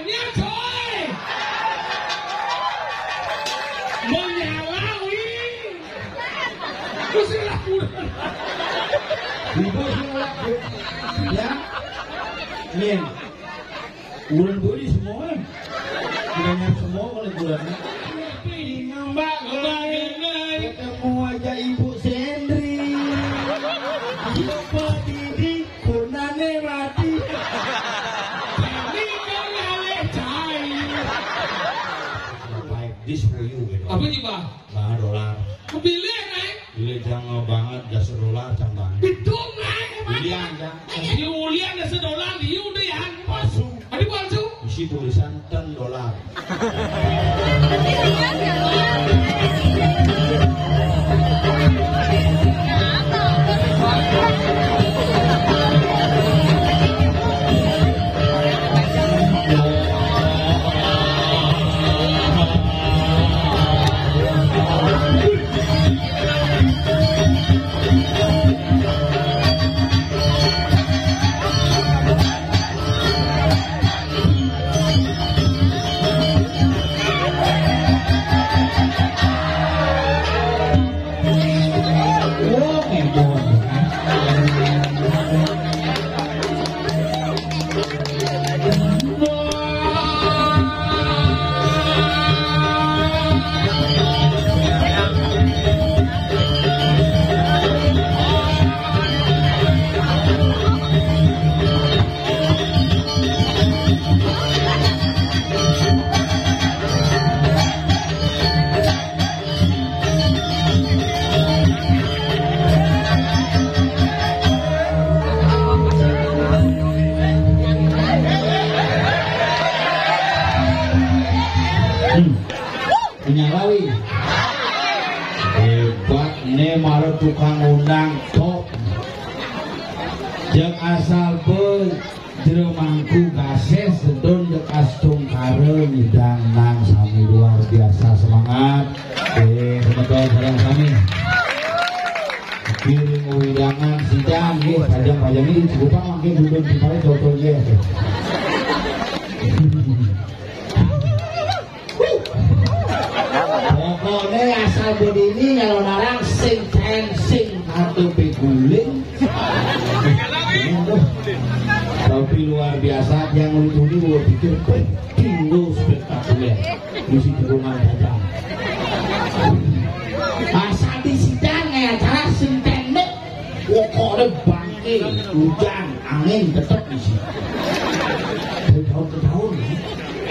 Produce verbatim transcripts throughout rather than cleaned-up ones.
Nya, coy. Menyalawi. Terus dilaporan. Ibu sih ngelaku. Ya. Nih. Ulun beli semua. Banyak semua kalau bulan. Tapi ngambak baik. Ketemu aja Ibu Sendri. Ibu Didi. Turnane mati. Ini kan ngalih cai. Baik, this for you, gitu. Apa sih, Bang? Nah, dolar. Kepilih, naik. Pilih jangan banget, gas dolar, cang banget. Bidung, naik, emang. Ulian, cang. Iya, ulian, gas dolar, liu deh, ya. Palsu. Ada palsu? Isi tulisan ten dolar. Hmm. Menyalawi. Hebat, ini malah tukang undang top. Jeng asal be jero mangku gaseh sedon dekas tungkara nyidang nang sami luar biasa semangat. Eh, semeton sareng sami. Kiring wewidangan sidang nggih, pajang-pajang ini cukup mangke budun tipare cocok nggih. Pokoknya asal bodini nyalon arang sing ten sing atau beguling. Tapi luar biasa yang lucu ini gue pikir tinggal spektakuler. Mesti dukungan datang. Asal di sidang ya cara sing ten. Pokoknya bangke, hujan, angin tetap di sini. Dari tahun ke tahun ya.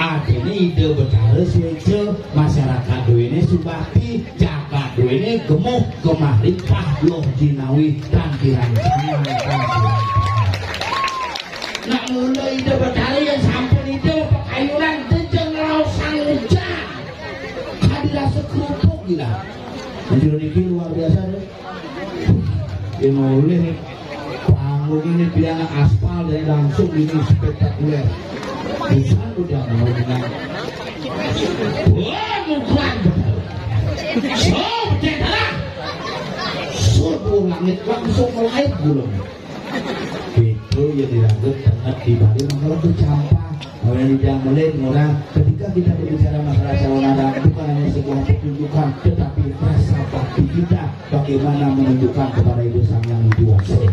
Artinya ide betara seja masyarakat duene subakti, jagat duene gemuh, gemah ripah, loh jinawi, tangkiran sanang, tangkiran pangan. Nak mula ide betara yang sampun ide pekayunan dejeng raosan hujan. Kadi rasa kerupuk gila. Jero niki luar biasa deh. Ini oleh panggung ini piana aspal dan langsung ini spektakuler. Bukan udah mau dengan. Wah, bukan. So, bercakap. Suruh langit langsung melahir gulung. Itu yang dilakukan ternak di Bali menurut bercampur. Orang tidak melihat orang ketika kita berbicara masalah calon anak bukan hanya sebuah pertunjukan tetapi rasa bakti kita bagaimana menunjukkan kepada Ibu Sang Yang Widi Wase.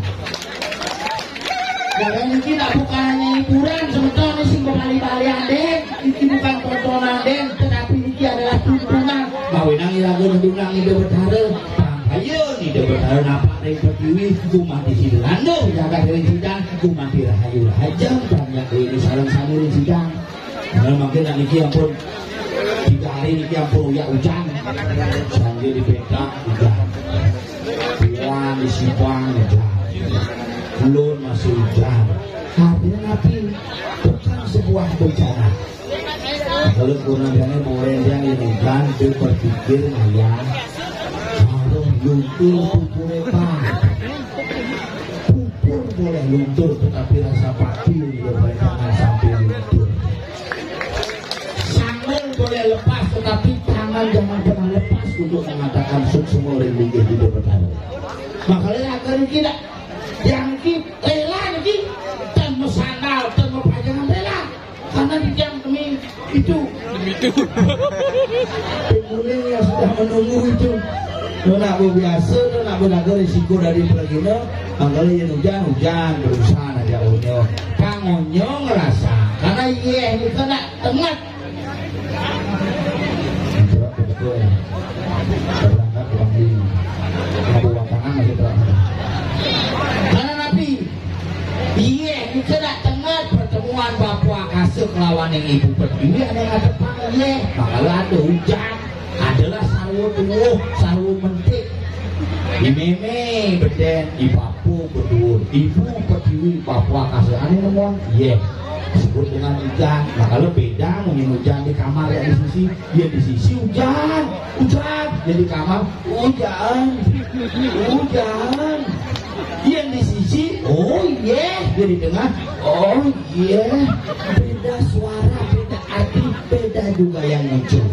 Karena ini kita bukan hanya hiburan semeton sing bali-balian deh, ini bukan tontonan deh, tetapi ini adalah tuntunan. Mawenang iraga nundunang Ida Betara, pangkaya Ida Betara napak ring pertiwi, gumanti sida landuh jagat ring sidang, gumanti rahayu rahajeng, panjak dewi sareng sami ring sidang. Nah, mangkin niki ampun tiga hari niki ampun uyak ujan. Sanggih di Petak ujan. Pulang di Sipang ujan. Ulun masih ujan. Artinya napi? Bukan sebuah bencana. Kalau kurang jane boleh dia ini kan dia berpikir maya. Kalau luntur pupure pan. Pupur boleh luntur tetapi rasa pati juga jangan sampai luntur. Sanggul boleh lepas tetapi tangan jangan pernah lepas untuk mengatakan suksma ring linggih Ida Betara. Makanya agar kita yang kita rela niki dan mesandal dan mepajangan rela. Karena Jam demi itu. Demi itu. Penguling yang sudah menunggu itu. Lo nak biasa, lo nak berlaga risiko dari pelagina. Kalau yang hujan, hujan berusaha aja onyo. Kang onyo ngerasa karena iya itu nak tengah. Betul. Berangkat kurang di. Mau buang tangan masih berangkat. Karena napi? Iye, kita nak tengah pertemuan Bapa Akasa kelawan yang Ibu Pertiwi ada ngadepang iye. Makalah ada hujan, adalah sarwa tuwuh, sarwa mentik. Di meme beden, di papu berdua, Ibu Pertiwi, Bapa Akasa. Ane nemuan, iye. Sebut dengan hujan. Makalah beda mungkin hujan di kamar ya di sisi, ya di sisi hujan, hujan, ya di kamar hujan, hujan. Yang di sisi, oh iye, jadi dengar, oh iye. Beda suara, beda arti, beda juga yang muncul.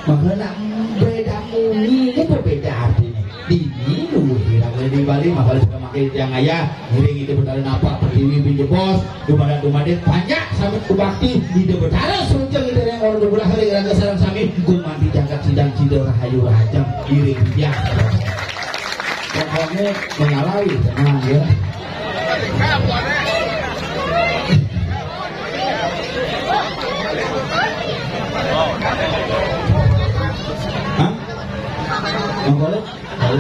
Maka nak beda muni, ini berbeda artinya. Dini dulu hirang di Bali, maka sudah makin yang ayah, ngiring itu benar napa, pertiwi pinjebos, Dumadak-dumadik panjak sami kubakti, Ida Betara Surjeng Ida Reng Ora Dubulah Ring Raga Sareng Sami gumanti jagat sidang sida rahayu rahajeng iring biang. Pokoknya mengalami tenang ya. Hah? Monggo. Tahu.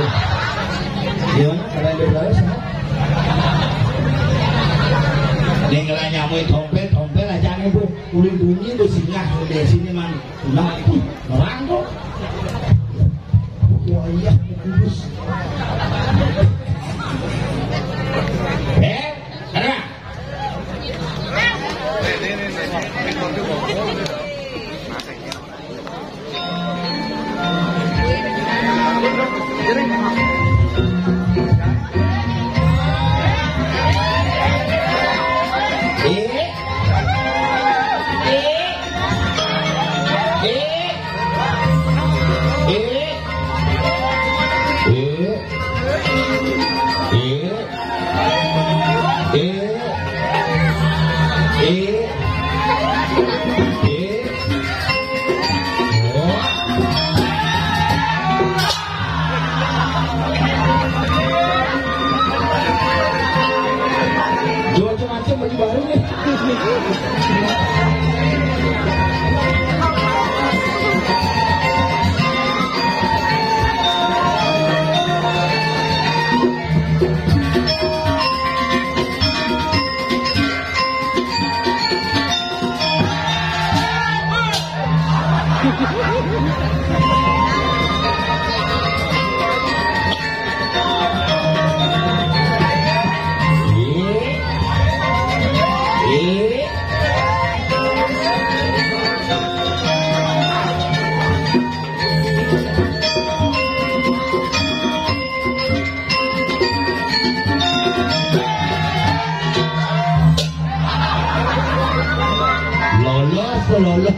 Gimana? Kata yang berlalu semua? Ning lah nyamui tompel, tompel aja nih, Bu. Uli bunyi tuh singgah di sini, man. Nah, itu nerang tuh. Wah, iya, kudus. Eh, ada. Eh, eh, eh, eh. Oh. Jual macam-macam baju baru nih. Lolos, lolos.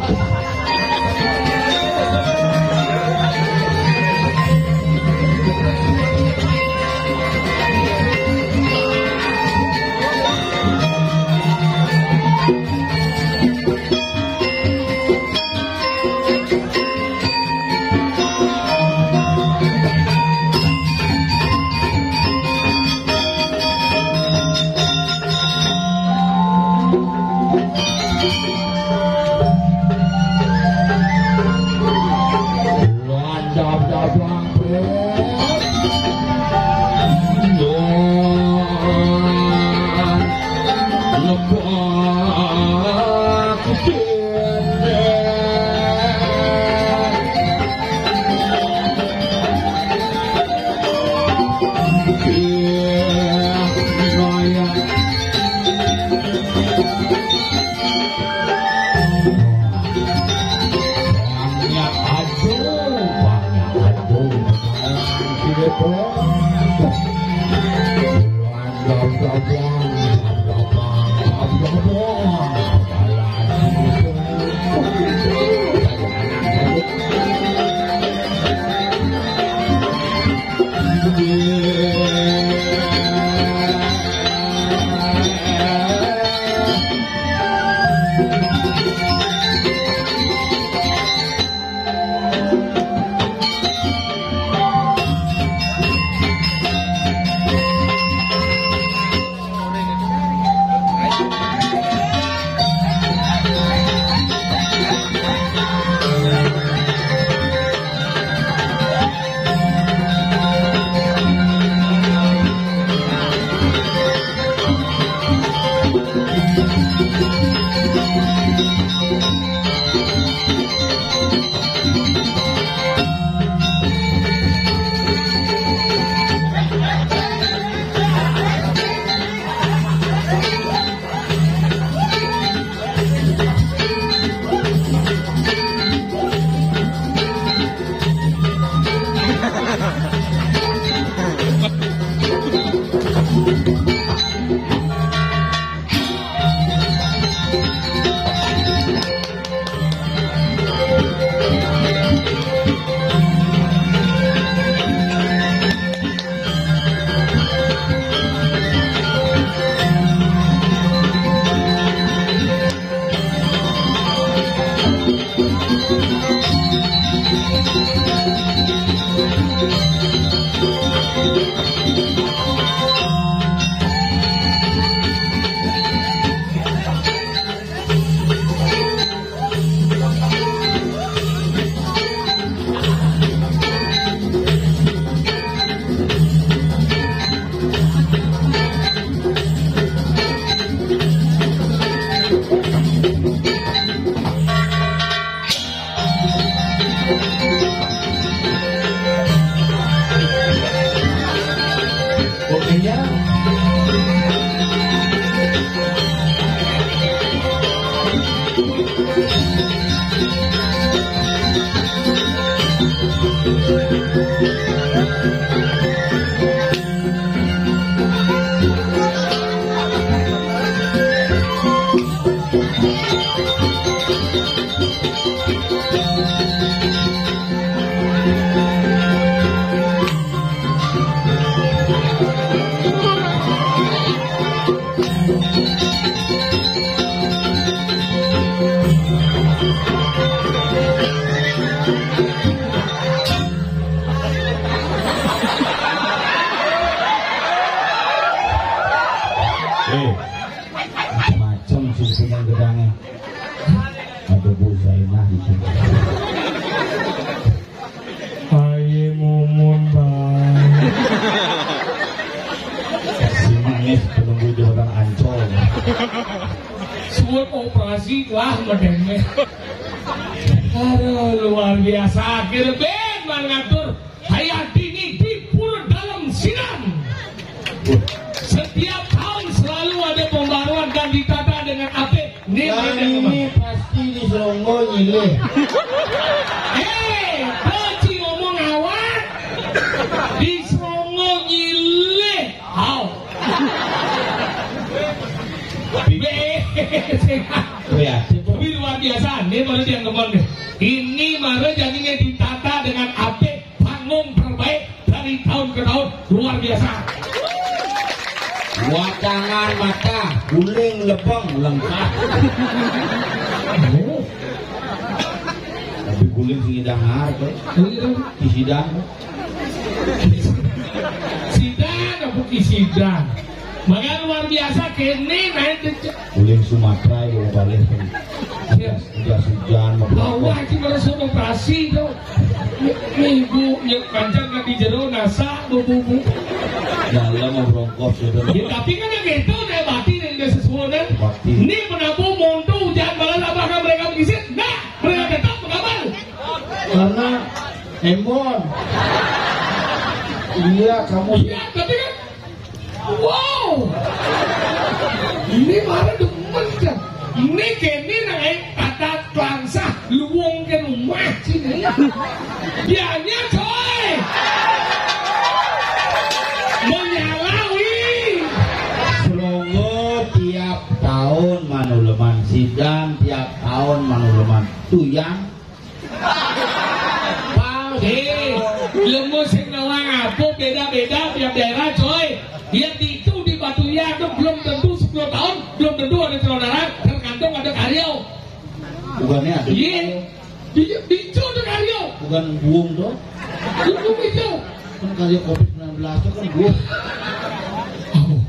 Eh, macem sing gedangnya. Ada Bu Zainah itu. Aye mumun, Bang. Si manis penunggu jembatan Ancol. Suwun operasi lah medengnya. Aduh, luar biasa. Akhirnya ben mangatur Hayatini di Pura Dalem Sidan. Setiap tahun selalu ada pembaruan dan ditata dengan apik. Ini Dan ini pasti di Selonggo nyilih. Eh, Poci ngomong awak. Di Selonggo nyilih. Hau. Be, sehat. Kreatif. Tapi luar biasa. Ini baru yang ngemon nih. Ini baru jadinya ditata dengan apik, panggung terbaik dari tahun ke tahun. Luar biasa. Wacangan mata, guling lebeng lengkap. Tapi guling sing idang ngarep, eh. Iya. Di sidang. Sidang apa ki sidang? Makanya luar biasa kene naik ke Guling Sumatera itu balik. Siap. Jas hujan, mau Awah, berangkat. Iki baru suruh operasi tuh. Minggu yang panjang kan di jero nasa bubu. Dalam mau berongkos gitu. Ya, tapi kan yang itu udah mati nih, udah sesuai. Mati. Ini penabuh montu hujan malam, apakah mereka begitu? Nah, mereka tetap mengabal. Karena embon. Iya, kamu. Iya, tapi kan Wow. Ini baru demen kan. Ini kene nang ae kata klangsah luwung ke rumah sini. Dianya coy. Menyalawi. Selongo tiap tahun manuleman sidang, tiap tahun manuleman tuyang. Pang, eh, lemu sing nawang apa beda-beda tiap daerah, coy. Yang itu di Batu Iya itu belum tentu sepuluh tahun, belum tentu ada celodara, tergantung ada karyo. Bukannya ada. Iya. Di, di itu ada karyo. Bukan buung tuh. Buung itu. Kan karyo covid sembilan belas itu kan buung. Oh.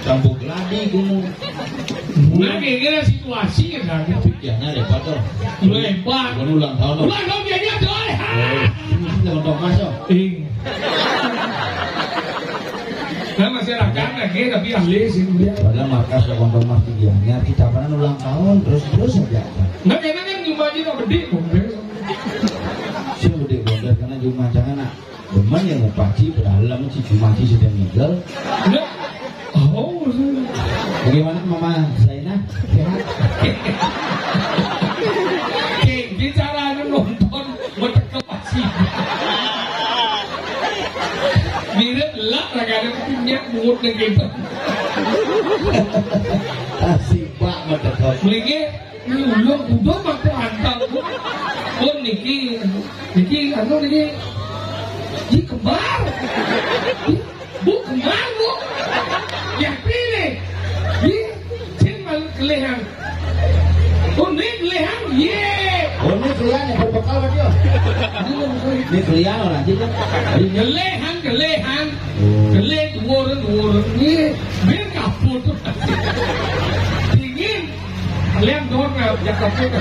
Campur gladi gunung. Nah, kira-kira situasi kan ada. Pikirannya lebar tuh. Lebar. Bukan ulang tahun tuh. Ulang tahun dia dia, coy. Eh, ini sih teman Thomas tuh. Ing. Nah, masyarakat lagi tapi ahli sih dia. Padahal markas Kontong Mas di Gianyar, kita pernah ulang tahun terus-terus aja. Nah, karena kan jumlahnya nggak gede, Bung. Sing gede bonder karena jumlah jangan nak. Demen ya mau paci, padahal lama si cuma si sedang ngigel. Enggak. Oh, maksudnya. Bagaimana Mama Zainah? Sehat? Kayak caranya nonton, mau tekep pasti. Mirip lah, raganya punya mulut gitu. Asik, Pak, mau tekep. Mriki ulun kudu mangko antang, Bu. Pun niki, niki anu niki. Niki kembar. Bu kembar, Bu. Ya pilih. Niki sing mal kelehan. Oh, niki kelehan. Ye. Oh, ini kalian yang berbekal berarti ya? Ini kalian orang sih kan? Kelehan, kelehan. Oh. Kelih, duwuren, duwuren. Nggih, ben kabut. Dingin. Kalian doang nggak kabut.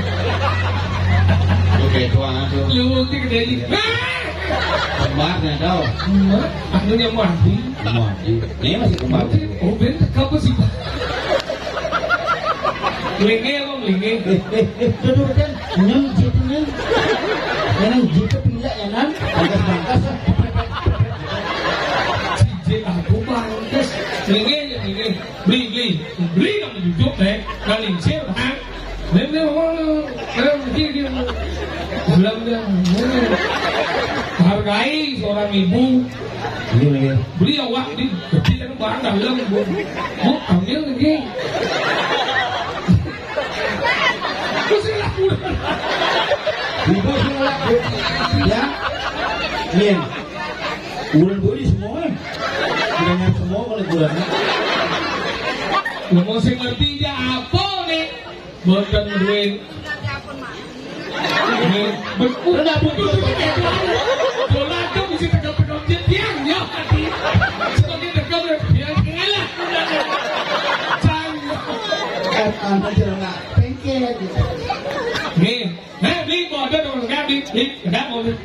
Oke, tuang aku. Lu nanti gede ini. Iya. Ah! Kembarnya tahu. Enggak, anu yang mandi. Mandi. Ini masih kembar. Oh, ben kabut sih, Pak. Lenge, Bang, lenge. Eh, eh, eh, duduk kan. Nyem, jitu, nyem. Nyem, jitu, pindah, ya, nan. Bangkas, bangkas, ah. Siji aku bangkas. Beli, beli, beli. Beli, beli, kamu duduk, eh. Kalincir, ha? Beli, beli, ngomong. Mungkin dia bilang dia, "Hargai seorang ibu." Iya, iya. Beli awak di, tapi kan barang dalam, Bu. Bu, ambil lagi. Terus dia laku. Ibu sing laku. Ya. Min. Ulun beli semua. Udah nyari semua kalau kurang. Lu mau sing ngerti dia apa nih? Boten duit. Ini betul. Betul, betul, betul. Bola tuh bisa tegap-tegap dia, ya, hati. Sebagai tegap, dia ngalah. Cang. Kan anak jelema pengkel gitu. Nih, nah, beli bodoh dong, enggak, beli, beli, enggak mau beli.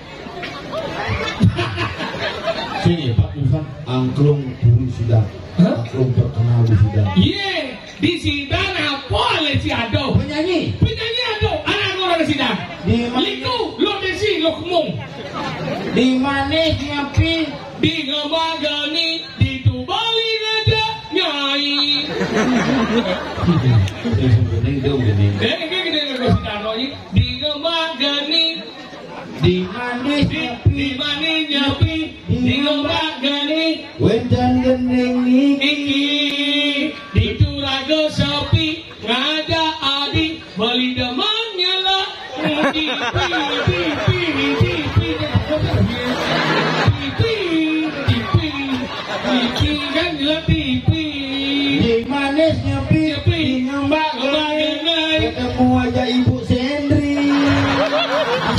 Sini, Pak Irfan, angklung puri sidang. Hah? Angklung terkenal di sidang. Iya, di sidang apa oleh si Ado? Penyanyi. Penyanyi Ado, anak orang sidang. Di mana? Liku, lo desi, lo kemung. Di mana nyapi? Di ngemagani, di tubali aja, nyai. Ini bening, dia bening. Eh, ini gede, gede, sidang, lo, ini. Di ngemagani. Di manis di, nyepi. Di manis nyepi. Di di ngembak geni. Wénten gending niki. Iki. Di turaga sepi. Ngajak adi. Beli demen nyela. Tipi, tipi, tipi. Tipi, tipi. Iki kan nyela tipi. Di manis nyepi. Nyepi. Di ngembak geni. Ngembak geni. Ketemu aja Ibu Sendri.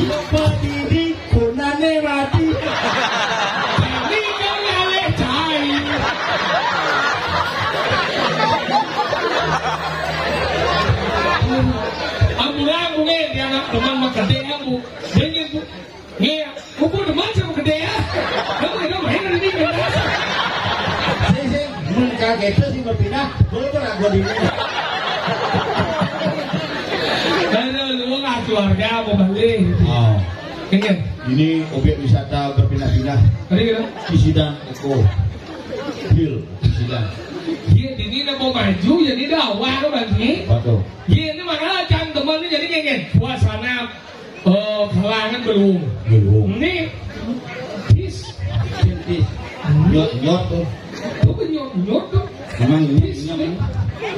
Ibu Didi. Punane mati. Ini kau nyalek cai. Ampura, ampura, dia anak teman mah gede ya, Bu. Dia nyen, Bu. Iya, aku demen sama gede ya. Kamu udah main hari ini, kan? Sing, sing, mun kaget sih berpindah, boleh tuh aku di. Aduh, lu nggak keluarga mau balik. Oh. Ini. Ini objek wisata berpindah-pindah. Tadi gitu. Di Sidan Eko Hill, di Sidan. Iya, ini udah mau maju, jadi udah awal kan, Bang, sih? Betul. Iya, ini makanya can teman ini jadi kayak gini. Suasana, eh, kalangan belum. Belum. Ini, bis. Bis. Nyot-nyot tuh. Tuh, nyot-nyot tuh. Emang ini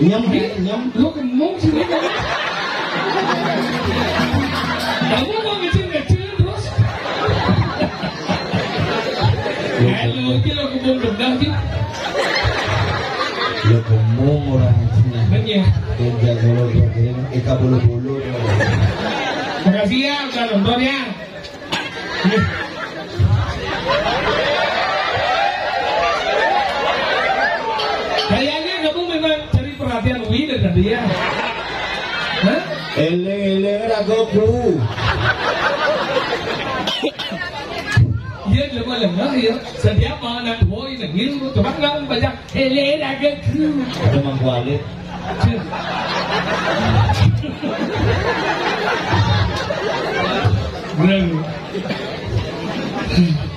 nyam, nyam, nyam. Lu kemung sih, lu kemung. Kamu mau ngecil-ngecil terus? Eh, lu aja lu kemung rendah sih. Lu kemung orang sini. Bener. Kerja bulu-bulu, ika bulu-bulu. Makasih ya, udah nonton ya. Kayaknya kamu memang cari perhatian Wi dari tadi ya. Hah? Eleng-eleng ragoku. Iya, lemah-lemah ya. Setiap malam nanti, woi, nengil, coba nggak baca. Eleng ragoku. Ada Mang Kualit. Bener.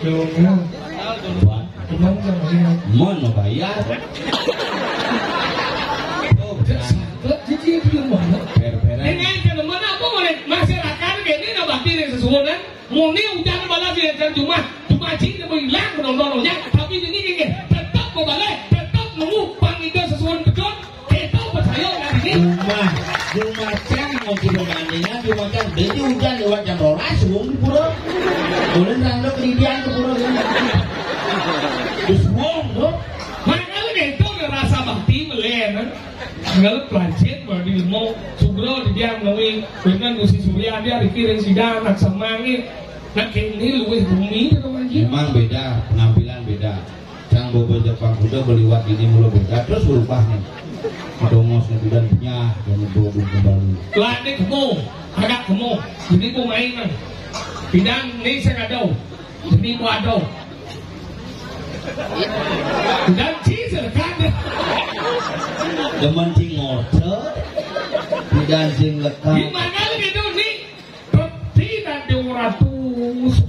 Dong, ya. Buat. Cuman kan, ya. Mon mau bayar. Oh, benar. Jadi, dia belum mana? Per-peran. Ini kan, mana apa, mana? Masyarakat ini nabati nih sesuatu, kan? Muni ujan balas ya, kan, cuma, cuma cing, cuma hilang, menonton, tapi ini, ini, tetap mau balik, tetap nunggu, Bang Indo sesuatu betul. Kita percaya nggak ini? Rumah, rumah cang mau dibandingkan, rumah cang. Jadi hujan lewat jam rolas, suwung di pura. Boleh nang lo keridian ke pura ini. Terus suwung, tuh. Makanya itu ada rasa bakti, melihat, kan? Nggak pelancet, baru di mau Sugro, di dia menemui dengan Gusti Surya, dia dikirim si anak sama ini. Nah, ini luwih bumi, gitu, Pak Haji. Memang beda, penampilan beda. Cang bobo Jepang kuda beliwat ini mulu beda, terus berubah nih. Dongos nih, dan punya, dan bobo kembali. Lah, ini kamu, agak kamu. Jadi, aku main, Mang. Bidang, ini saya nggak tahu. Jadi, aku ada. Dan ci, silakan. Demen ci ngoceh, bidang ci lekat. Gimana lu gitu, nih? Bukti nanti ratu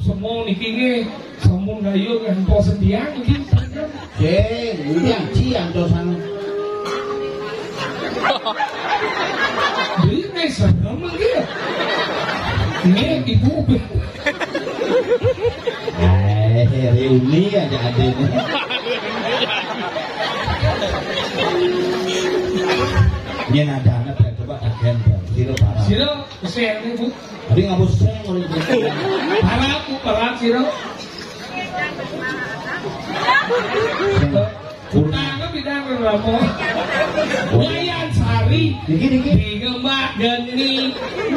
semua niki nggih. Sampun kayu ngantos sendiang niki. Sing, udah ci antosan. Jadi, nih, serem lagi ya. Nggih, Ibu. Eh, reuni aja ada. Ini ada anak, coba tagihan, Bang. Sira parah. Sira, sing, Bu. Tadi ngabus sing, kalau gitu. Parah, Bu, parah, sira. Sing. Utang kan tidak berapa. Wayan Sari. Niki, niki. Di Ngembak Geni.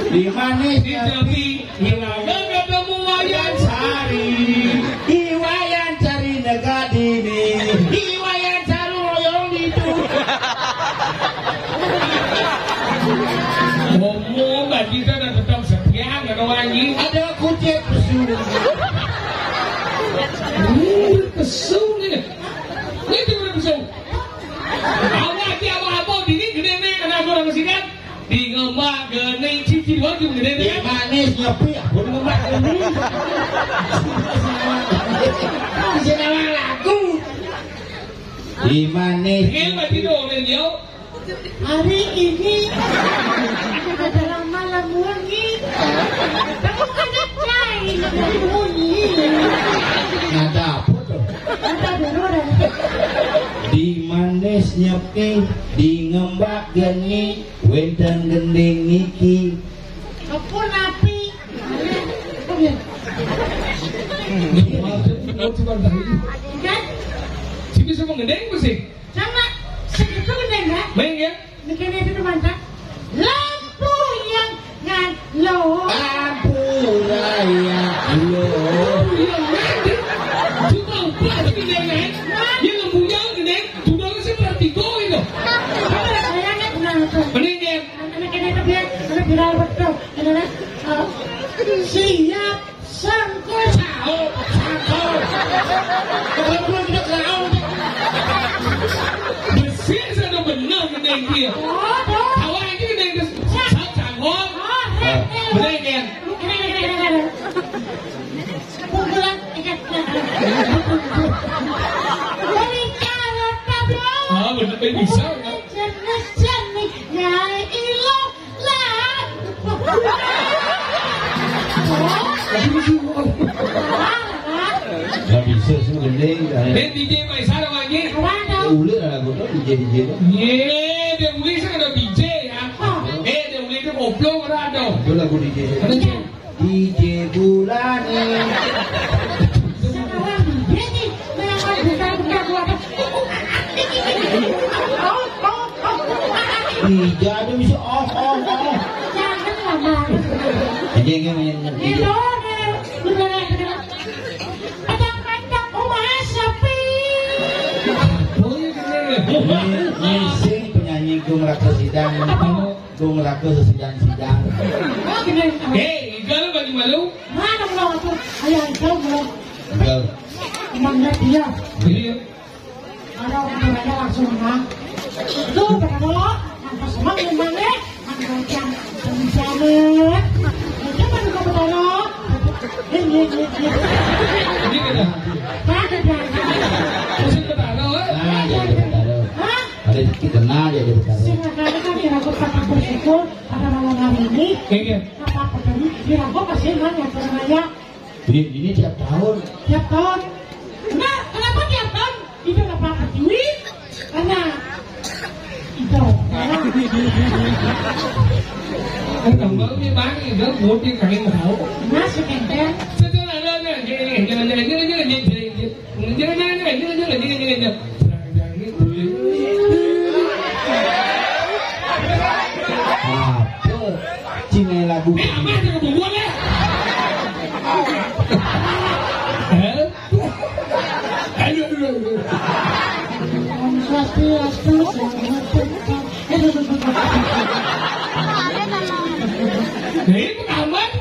Di manis. Di Jambi. Iraga ketemu Wayan Sari. Di Wayan Sari Negadini. Di Wayan Sari Royong itu. Ngomong, Mbak Dita udah tetap setia, nggak ada wangi. Ada kucing pesu. Hmm, pesu nih. Ini tuh pesu. Awak dia awak apa? Dini gede nih, anak orang sikat. Di Ngembak Geni, cici, wah, di gede nih. Di manis nyepi, aku di Ngembak Geni. Bisa nama lagu. Di manis. Ini mati dong, Len, yo. Hari ini adalah malam wangi. Kamu ada kain yang wangi. Ada apa tuh? Ada dulu dah. Di manis nyepi, di Ngembak Geni, wénten gending niki. Kepun api. Kan? Sini semua gending mesti. Sama segitu gending, Kak? Main ya? Mikirnya itu mantap. Lampu yang ngan lo. Lampu raya lo. Lampu yang ngan. Cuma apa tuh gending, kan? Dia lampunya gending, tudangnya seperti itu. Apa rasanya, Kak? Benar, betul. Mending dia. Anak ini tuh dia, anak viral betul. Ini, eh, siap. Sangkul. Sahur, sahur. Kalau belum kita sahur. Besi sudah benar gending dia. Tahu aja gending dia. Sahur, sahur. Benar, kan? Pukulan, eh, kan? Beri cara tabung. Ah, benar, kan bisa, kan? Jenis-jenis nyai ilang. Lah. Nggak bisa sih, gending. Eh, D J Maisar lagi. Udah lah, gue tuh D J, D J tuh. Ye, dia mulai sih ada D J ya. Eh, dia mulai itu koplo ada. Itu lagu D J. Ada D J. D J Bulane. Sekarang D J nih, memang bukan, bukan, bukan. Iya, ada bisa, oh, oh, oh. Jangan lah, Bang. Jadi, ini main. Itu, udah, udah, udah. Petak-petak, oh, Mas, sepi. Ini, ini sing penyanyi Gung Raka Sidang. Apa? Gung Raka Sidang-sidang. Oh, gini. Eh, Igal bagi malu. Mana belum aku? Ayo, Igal belum. Igal. Emangnya dia. Iya. Kalau udah ada langsung, Bang. Tuh, betul. Angkat semua memang, eh. Angkat yang rencana. Itu kan juga betul. Ini, ini, ini. Ini kita. Mana dia? Masih betul, eh? Ah, iya, iya, betul. Hah? Ada dikenal ya, dia betul. Silakan, kan, ya, aku sangat bersyukur pada malam hari ini. Iya. Apa-apa tadi, ya, aku masih nanya ke saya. Ini, ini tiap tahun. Tiap tahun. Nah, kenapa tiap tahun? Itu nggak apa-apa, duit. Karena itu. Kan tambah ini, Bang, itu voting kami mau. Masih kenteng. Setelah ada, ada, ada, ada. Jangan, jangan, jangan, jangan, jangan, jangan. Jangan, jangan, jangan, jangan, jangan, jangan, jangan. Apa? Cina lagu. Eh, aman, jangan bubuan, ya. Eh? Ayo, ayo, ayo. Om Swastiastu, Swastiastu. Eh, aduh, aduh, aduh. Nah, ini aman.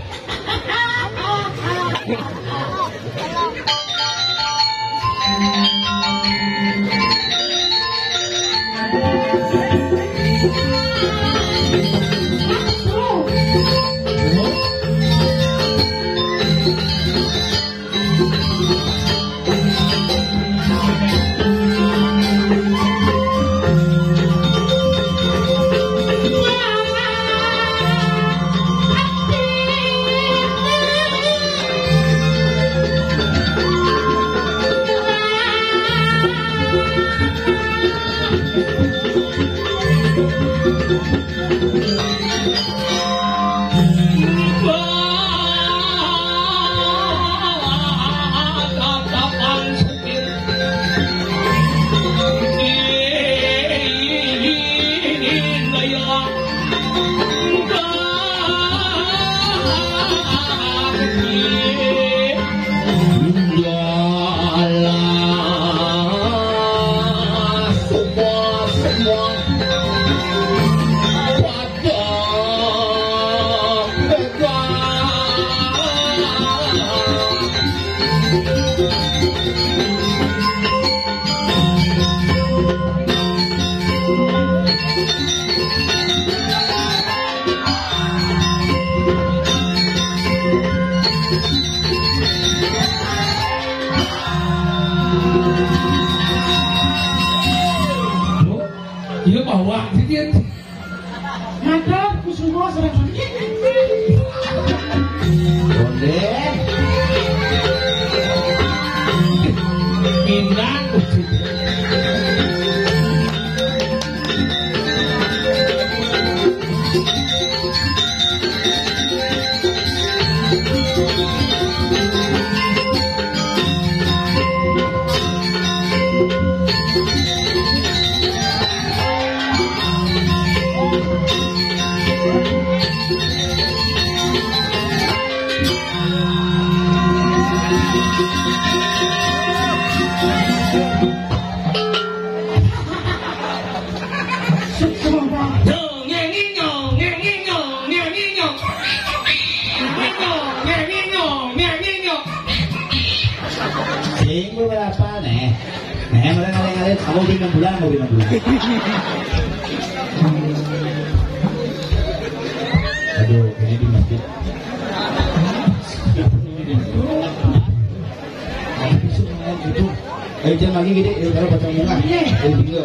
Iya, bawa sedikit. Ngadep ku semua serang. Boleh. Pindah. Sing beberapa nih. Nih, mulai ngalir-ngalir. Aku beri enam bulan, aku beri enam bulan. Aduh, ini di masjid. Ayo, jangan lagi gede, ya, kalau baca bunga. Eh, gitu.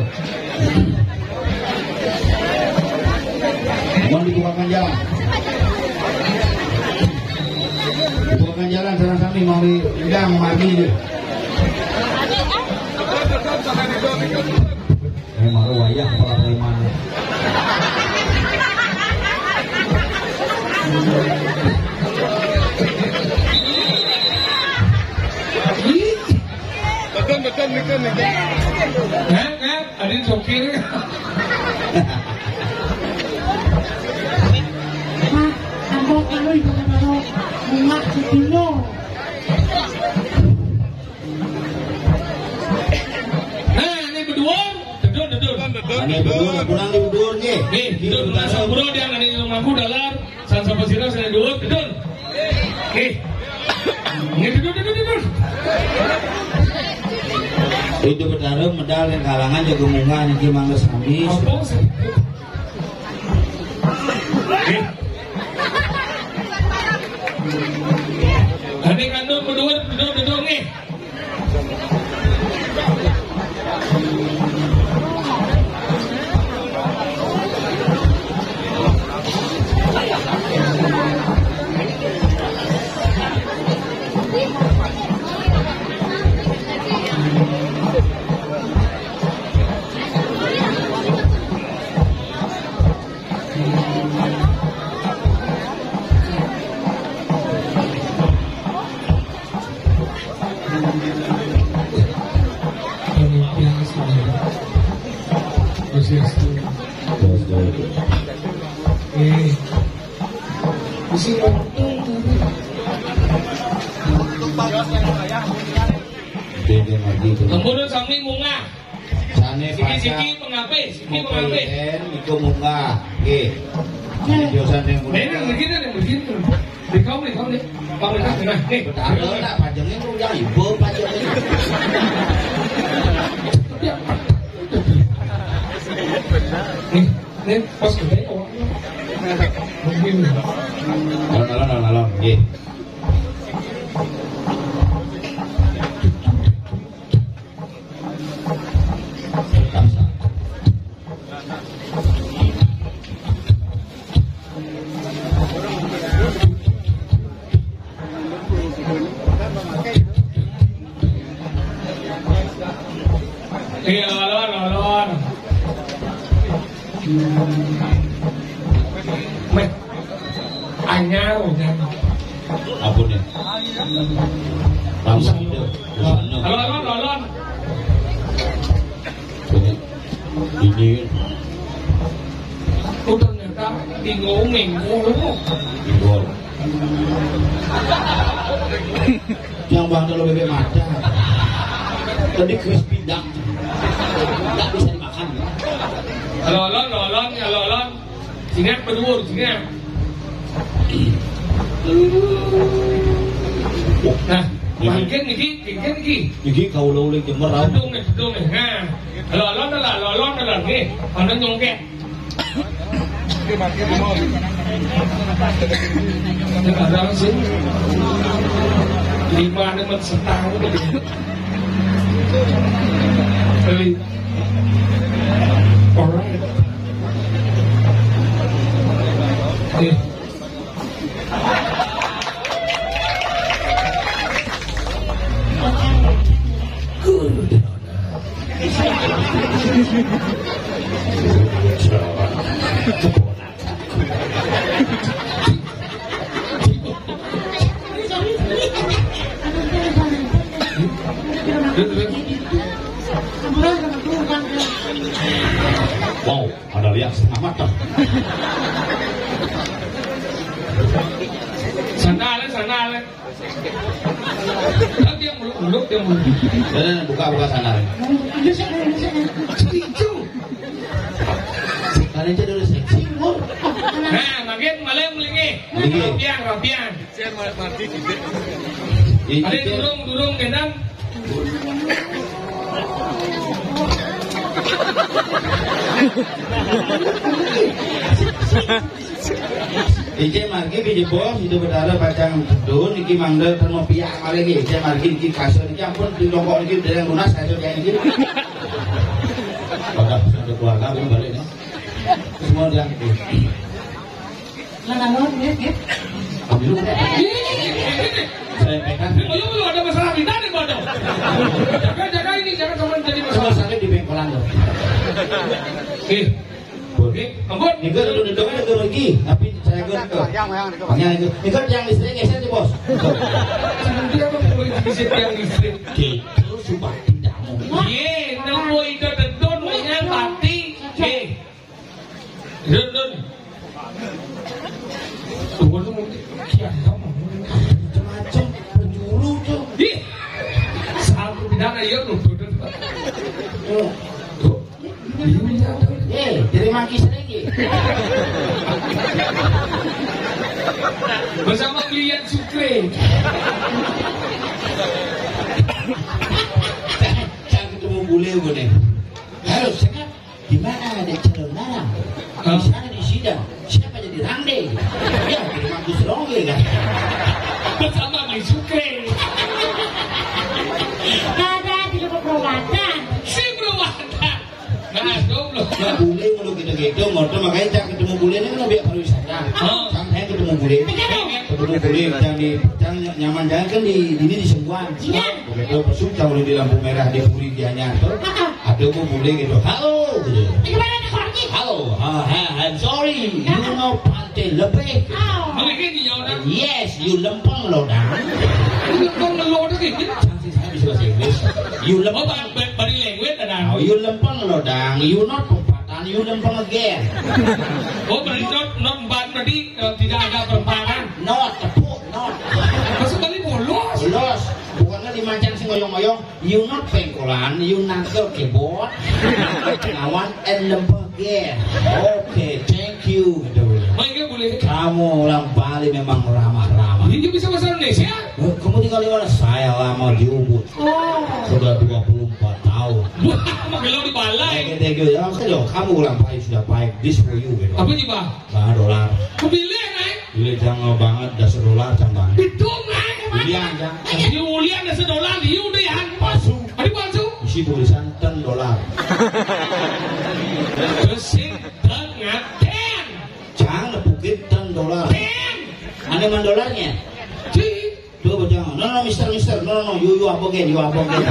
Mohon dibukakan jalan. Dibukakan jalan, sana sami mau di, udah, mau mati, gitu. Emang wayah kepala preman. Betul, betul, betul, betul. Hah? Hah? Ada yang sokir? Hah? Aku kalau ibu kata bunga sedino. Nah, ini berdua, duduk, duduk. Ini berdua, pulang di berdua, nggih. Nih, duduk, pulang sama berdua, dia nggak ada yang ngaku, dalar. Sang sapa sira sing dhuwur, gedun. Nggih. Nggih, gedun, gedun, gedun. Itu Betara medal yang kalangan jago munggah niki mangga sami. Apa sih? Nggih. Ane kandung berdua, gedun, gedun, nggih. Panitia sudah bersiap. Eh, isi waktu. Dia, dia ngaji itu. Ampun, sami munggah. Sane siki-siki pacang pengapih, siki pengapih. Iku munggah. Nggih. Sane biosan yang munggah. Nek nang mriki, nek mriki. Di kaum, di kaum, di. Pak Menteri, nah, nih. Betara nak panjangnya tuh ya ibu panjangnya. Nih, nih, pas gede kok. Mungkin. Alon-alon, alon-alon. Nggih. Iya, alon, alon. Meh. Anyar, anyar. Apa nih? Langsung itu. Halo, halo, halo, halo. Ini, ini. Oh, ternyata tinggal minggu. Tinggal. Yang bang kalau bebek mata. Tadi crispy duck. Nggak bisa dimakan. Halo, halo, halo, halo, halo. Singkat berdua, singkat. Nah, mangkin niki, mangkin niki. Niki kawula uling jemer, Raul. Gedung nih, gedung nih. Nah, halo, halo, halo, halo, halo, nih. Ana nyongket. Sekarang sih, lima ini men setahun. Beli. Alright. Nih. Good. Wow, ada lihat setengah mata. Sandal, sandal. Tapi yang muluk-muluk, yang muluk. Buka, buka sandal. Setuju. Kalian jadi udah seksi, Bur. Nah, makin malam lagi. Lagi. Rapian, rapian. Ada durung, durung, gendang. Iki margi, Biji Bos, Ijo Betara pacang tedun, iki mangda terno piak malih iki. Iki margi, iki kasur iki ampun dicongkok iki dereng lunas kasur kayak iki. Pada satu keluarga aku balik nih. Semua dia. Nah, kamu, ya, ya. Ambil. Saya pegang. Ini belum ada masalah kita nih, bodoh. Jaga, jaga ini, jangan sampai jadi masalah. Semua sakit di pengkolan loh. Nih. Nih, ampun. Ini kan udah dong, udah lagi, tapi saya kan ke. Yang, yang, yang. Ini kan yang listrik geser sih, Bos. Nanti apa boleh diisi yang listrik? Gitu, sumpah tidak mau. Iya, nemu itu tentu, punya mati. Nih. Dun, dun. Tuh, lu mungkin kian kamu. Macam-macam, penjuru tuh. Ih. Satu pidana, iya, lu, dun, dun. Oh. Tuh. Eh, dari Maki sering ya? Bersama Lian Sukre. Cang ketemu bule gue nih. Halo, cakap. Di mana ada calon larang? Hah? Di sana di sidang. Siapa jadi rangde? Ya, jadi Magus Rongge kan? Bersama Lian Sukre. Ada di rumah perobatan. Si perobatan. Nah, goblok. Nah, bule ngono gitu-gitu, ngono makanya cang ketemu bule ini kan biar pariwisata. Oh. Sampai ketemu bule. Iya. Ketemu bule, cang di, cang nyaman jalan kan di, ini di Sembuan. Iya. Begitu, pas cang udah di lampu merah di Puri Gianyar tuh. Heeh. Ada kok bule gitu. "Halo," gitu. Gimana nih, Korki? "Halo, ha, ha, I'm sorry, you know Pante Lebih." Oh. Mereka ini ya udah. Yes, you lempeng lo, Dang. Lempeng lo, Dang, gitu. Cang sih saya bisa bahasa Inggris. You lempeng. Oh, ba-, ba-, body language, Dang. Oh, you lempeng lo, Dang. You not perempatan, you lempeng again. Oh, berarti not, not empat, berarti, eh, tidak ada perempatan. Not, tepuk, not. Masuk balik polos. Polos. Bukannya dimancang sing ngoyong-ngoyong. You not pengkolan, you nangkel keyboard. Ngawan and lempeng again. Oke, thank you, gitu. Mangga boleh. Kamu orang Bali memang ramah-ramah. Ini bisa bahasa Indonesia? Eh, kamu tinggal di mana? Saya lama di Ubud. Oh. Sudah dua puluh empat tahun. Wah, makin lo di balai. Thank you, thank you. Ya, maksudnya, kamu orang baik, sudah baik. This for you, gitu. Apa sih, Bang? Nah, dolar. Kepilih, kan? Pilih jangan banget, dasar dolar, jangan banget. Itu, kan? Ulian, jangan. Ini ulian, dasar dolar, dia udah ya. Palsu. Ada palsu? Isi tulisan ten dolar. Bersih, ten, ngaten. Jangan nepukin ten dolar. Ten. Ada man dolarnya? Di. Tuh, bocah. No, no, mister, mister. No, no, no. You, you apa again? You apa again?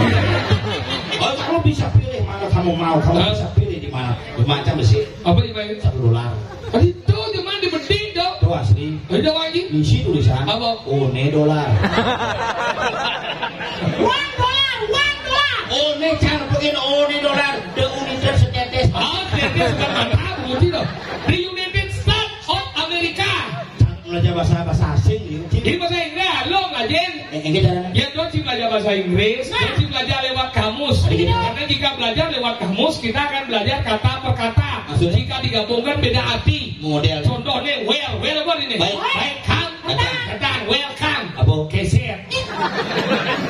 Oh, kamu bisa pilih mana kamu mau. Kamu bisa pilih di mana. Macam besi. Apa, Ibu? Satu dolar. Tadi tuh cuma di bedik, Dok. Oh, asli. Ada lagi? Isi tulisan. Apa? One dollar. One dollar, one dollar. One can begin one dollar. The United States. Oh, dia dia sudah mantap, gitu loh. The United States of America. Belajar bahasa bahasa asing gitu. Ini bahasa Inggris, lo ngajen. Eh, ini caranya. Ya, lo sih belajar bahasa Inggris, lo sih belajar lewat kamus. Iya. Karena jika belajar lewat kamus, kita akan belajar kata per kata. Maksudnya? Jika digabungkan beda arti. Model. Contohnya, well, well apa ini? Baik. Baik, kan? Datang. Datang, welcome. Apa? Keset.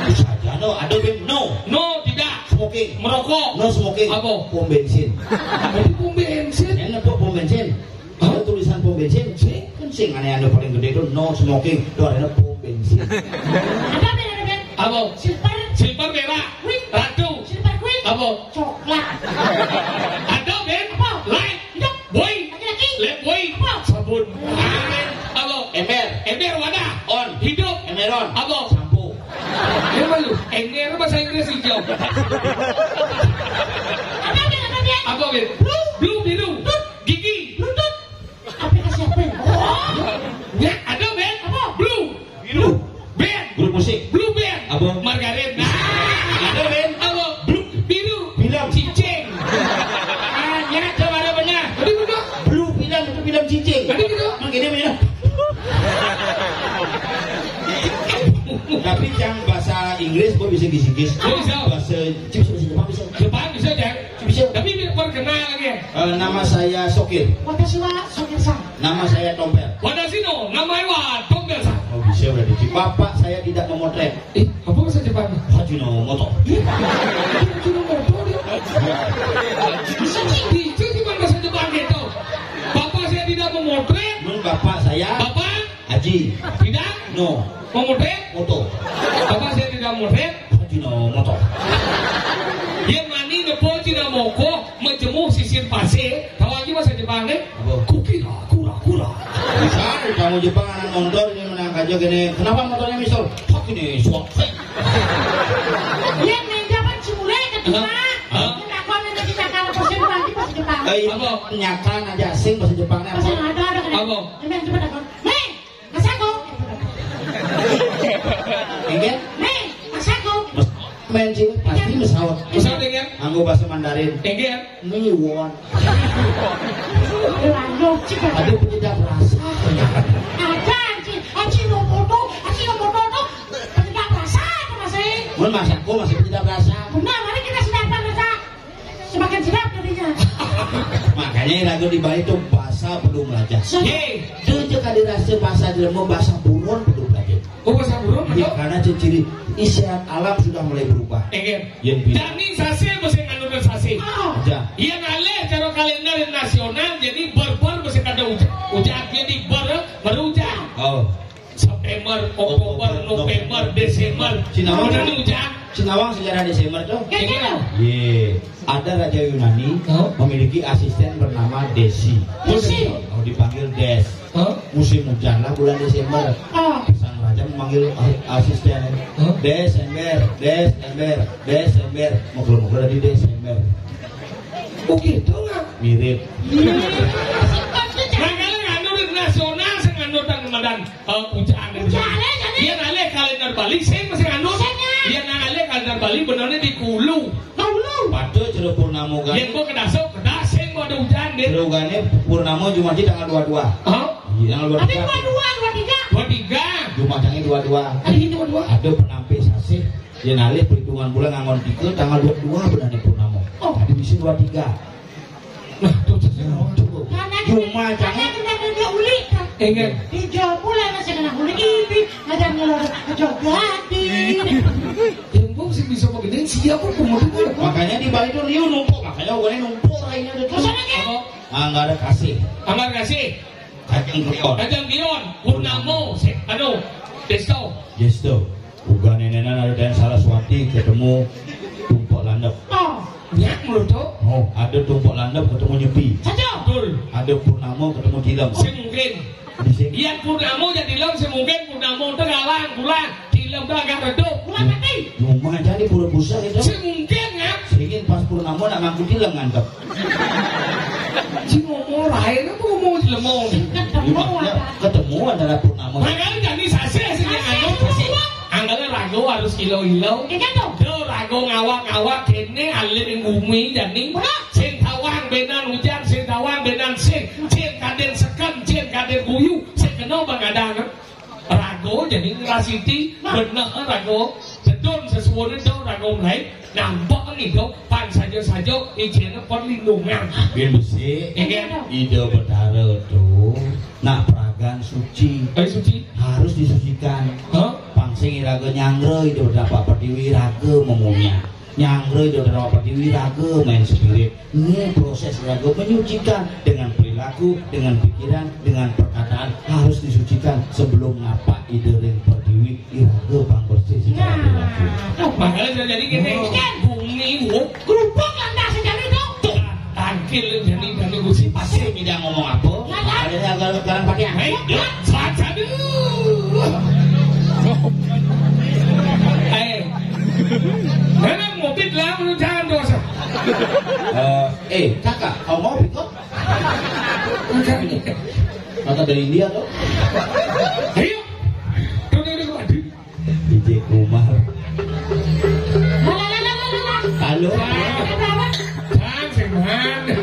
Bisa aja, no. Ada band, no. No, tidak. Smoking. Merokok. No smoking. Apa? Pom bensin. Jadi pom bensin. Ini apa pom bensin? Ada tulisan pom bensin. Sih, kan sing aneh-aneh paling gede itu no smoking. Itu ada pom bensin. Ada band, ada band. Apa? Silver. Silver merah. Queen. Ratu. Silver queen. Apa? Coklat. Ada band? Apa? Light. Hidup. Boy. Laki-laki. Left boy. Apa? Sabun. Apa? Ember. Ember wadah. On. Hidup. Ember on. Apa? Sampo. Emang lu, ember bahasa Inggris hijau. Apa band, apa band? Apa band? Blue. Blue biru. Tut. Gigi. Bluetooth. Aplikasi apa? Oh. Ya, ada band. Apa? Blue. Biru. Band. Grup musik. Blue band. Apa? Margarin. Nah. Ada band. Apa? Blue. Biru. Film. Cicing. Ah, nyat sama ada banyak. Tadi betul. Blue film itu film cicing. Tadi gitu. Emang gini, Mia? Tapi yang bahasa Inggris gue bisa gis-gis. Bisa. Bahasa Cip, bisa bahasa Jepang bisa. Jepang bisa, Jang. Bisa. Tapi perkenal lagi ya. Eh, nama saya Sokir. Watashi wa Sokir-san. Nama saya Tompel. Watashi no namae wa Tompel-san. Oh, bisa berarti. Bapak saya tidak memotret. Eh, apa bahasa Jepang? Hajinomoto. Iya. Hajinomoto dia. Bisa sih. Itu cuma bahasa Jepang gitu. Bapak saya tidak memotret. Mun bapak saya Bapak Haji. Tidak. No. Memotret? Moto. Bapak saya tidak memotret. Hajinomoto. Dia mani nepol cina moko, menjemur sisir pasir. Tahu lagi bahasa Jepang, eh? Apa? Kukira, kura, kura. Bisa, kamu Jepang anak motor ini menang aja gini. Kenapa motornya misol? Hak ini, suak. Iya, main Jepang, cimule, kedua. Hah? Hah? Ini takon ini kita kalau pasir nanti pas Jepang. Eh, iya. Apa? Nyakan aja asing bahasa Jepangnya apa? Pas yang ada, ada kan? Apa? Ini yang coba takon. Hei, Masako. Enggak? Hei, Masako. Mes-, main sih, pasti pesawat. Pesawat, enggak? Anggo bahasa Mandarin. Enggak? Miwon. Ada penyedap rasa ternyata. Ada, anjing. Anjing, no foto. Anjing, no foto tuh penyedap rasa tuh, Mas, eh. Mun Masako masih penyedap rasa. Benar, mari kita sedapkan rasa. Semakin sedap jadinya. Makanya lagu di Bali itu bahasa belum raja. Sedap. Ye. Itu cek ada rasa bahasa jelema, bahasa buron belum raja. Oh, bahasa buron, iya, betul? Karena ciri-ciri isian alam sudah mulai berubah. Enggak. Yang bilang. Jani sase, mesti ngandung sase. Oh. Aja. Iya, ngalih cara kalender nasional, jadi ber-ber mesti kada ujan. Ujan, jadi ber, berujan. Oh. September, Oktober, November, Desember. Cina Mana nih, Ujang? Cina sejarah Desember tuh. Kayak gitu. Ye, ada raja Yunani, hah? Memiliki asisten bernama Desi. Desi. Oh, dipanggil Des. Hah? Musim hujan lah bulan Desember. Oh. Sang raja memanggil a-, asisten. Hah? Desember, Desember, Desember. Mukul-mukul di Desember. Oh gitu nggak? Mirip. Iya. Nah, kalau ngandung nasional, saya ngandung tang Ramadan. Eh, Ujang. Ujang, ya, jadi. Dia ngalih kalender Bali, sing masih ngandung. Sing, ya. Dia ngalih kalender Bali, benernya di Kulu. Kulu. Pada jero purnama kan. Yang gua kedasok, kedas, sing gua ada Ujang, deh. Jero gane purnama Jumat tanggal dua dua. Hah? Iya, tanggal dua dua. Tapi dua dua, dua tiga. Dua tiga. Jumat tanggal dua dua. Ada ini dua dua. Ada penampil sasih. Yang ngalih perhitungan bulan nganggon tiga, tanggal dua dua benar nih purnama. Oh. Jadi bisa dua tiga. Nah, tuh, tuh, tuh. Nah, cukup. Karena Cuma kita, jangan karena kita kerja ulik, kan? Enggak. Di Jawa Pula masih kena ulik ini, ada ngelor kerja ganti. Yang gua sih bisa begini, siapa pun mau dengar. Makanya di Bali tuh liu numpuk, makanya orangnya numpuk lainnya tuh. Maksudnya, kan? Apa? Ah, nggak ada kasih. Anggar kasih. Kacang Krion. Kacang Krion, Purnamo, se-, anu, Desto. Desto. Uga nenenan ada Dayan Saraswati ketemu Tumpek Landep. Oh, nyak menurut tuh. Oh, ada Tumpek Landep ketemu Nyepi. Cocok. Betul. Ada Purnamo ketemu Tilem. Sing mungkin. Di sini. Iya, Purnamo jadi Tilem, sing mungkin Purnamo teh galang, pulang. Tilem teh agak redup. Pulang mati. Rumah jadi pura busa itu. Sing mungkin, ya. Singin pas Purnamo nak ngangkut Tilem ngantep. Sing ngomong lain apa ngomong jelema? Ketemu, ya, ketemu antara purnama. Makanya jadi sasih sing anu sasih. Angkanya rago harus ilo-ilo. Iya, toh. Do rago ngawak-ngawak kene alit ing bumi jani. Sing tawang benan ujan, sing tawang benan sing, sing kaden sekem, sing kaden guyu, sing kena bang ada. Rago jadi ngrasiti. Nah. Bener rago. Jedon sesuwune do rago mlayu. Nampak nih do pan saja-saja ijene perlindungan. Bin besi. Iya. Ida Betara tuh nak peragan suci. Eh, suci. Harus disucikan. Hah? Pang sing iraga nyanggra Ida Betara Pertiwi raga memunya. Nyanggra Ida Betara Pertiwi raga main spirit. Ini proses raga menyucikan dengan perilaku, dengan pikiran, dengan perkataan harus disucikan sebelum napak Ida ring Pertiwi. Iraga pang bersih secara perilaku. Nah. Makanya saya jadi gini, bumi wuk kerupuk lantas sejari dong. Tuh, tangkil jadi dari gusi pasir. Sing ngomong apa? Ada yang agak sekarang pakai. Hei, yuk, saja dulu. Eh, mana mau fit lah, lu jangan dosa. Eh, eh, kakak, kau mau fit kok? Kakak dari India tuh. Ayo, tuh, tuh, tuh, tuh. D J Kumar. Halo. Kan, sing mana?